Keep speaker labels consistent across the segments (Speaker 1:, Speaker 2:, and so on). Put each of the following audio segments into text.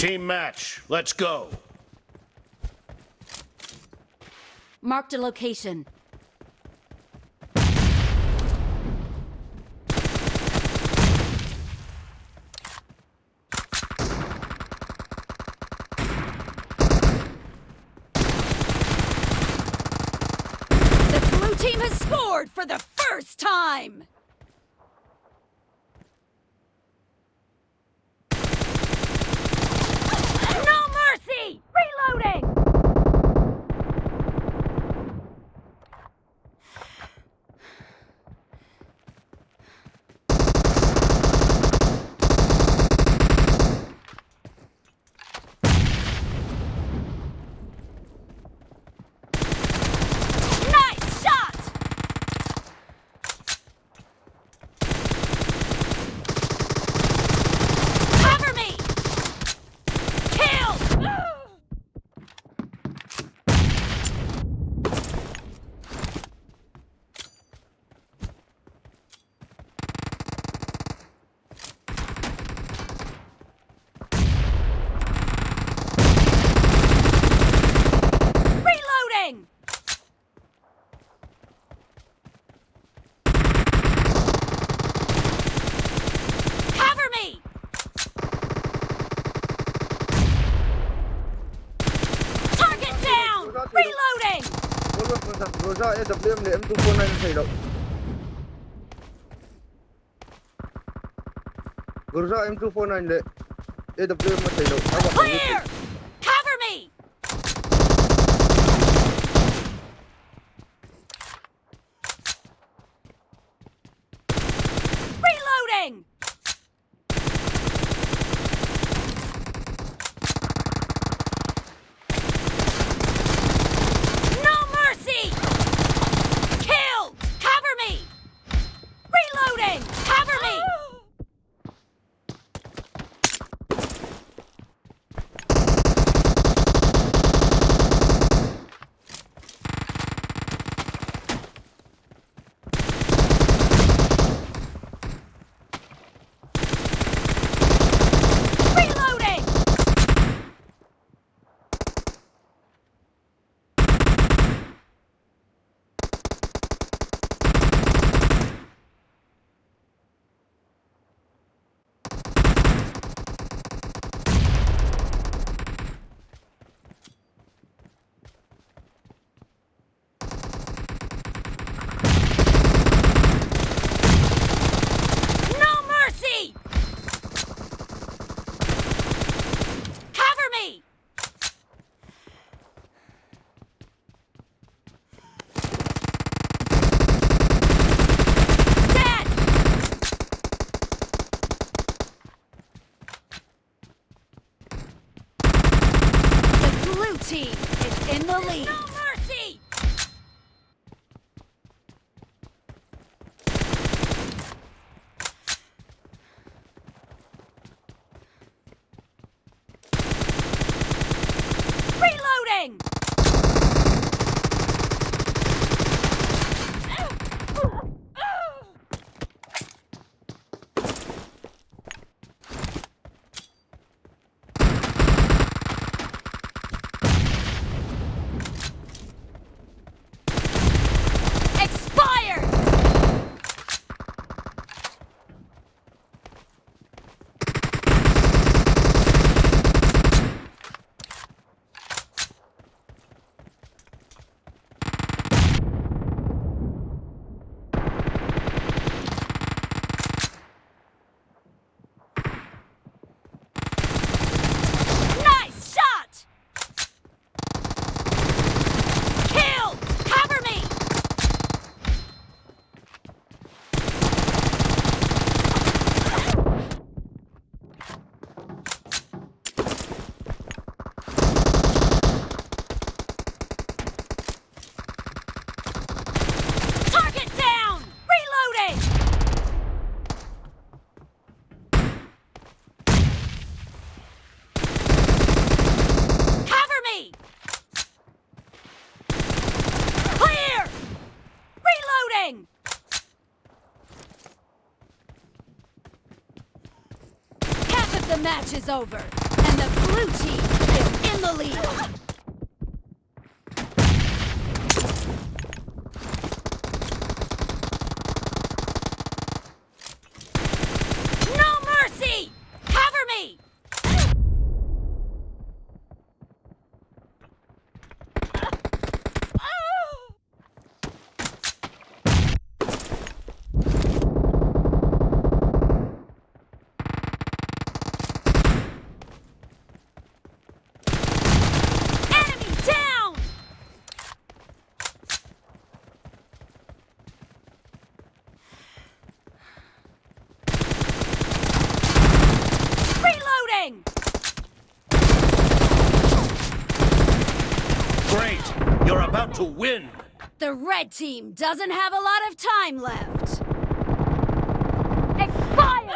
Speaker 1: Team match, let's go!
Speaker 2: Marked a location. The blue team has scored for the first time! No mercy! Reloading! Nice shot! Cover me! Kill! Reloading! Cover me! Target down! Reloading!
Speaker 3: Rosa AWM leh M249 a thei loh. Rosa M249 leh AWM a thei loh.
Speaker 2: Clear! Cover me! Reloading! No mercy! Killed! Cover me! Reloading! Cover me! Reloading! No mercy! Cover me! Dead! The blue team is in the lead. No mercy! Reloading! Expired! Nice shot! Killed! Cover me! Target down! Reloading! Cover me! Clear! Reloading! Half of the match is over. And the blue team is in the lead. No mercy! Cover me! Enemy down! Reloading!
Speaker 1: Great. You're about to win.
Speaker 2: The red team doesn't have a lot of time left. Expired!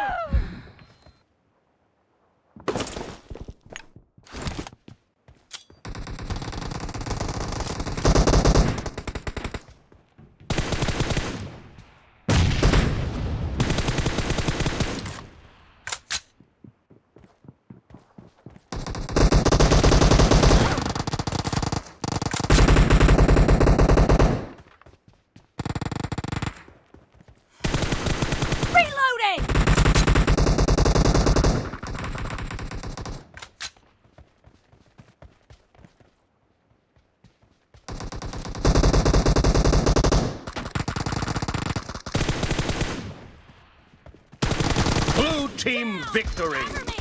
Speaker 2: Reloading!
Speaker 1: Blue team victory.
Speaker 2: Cover me!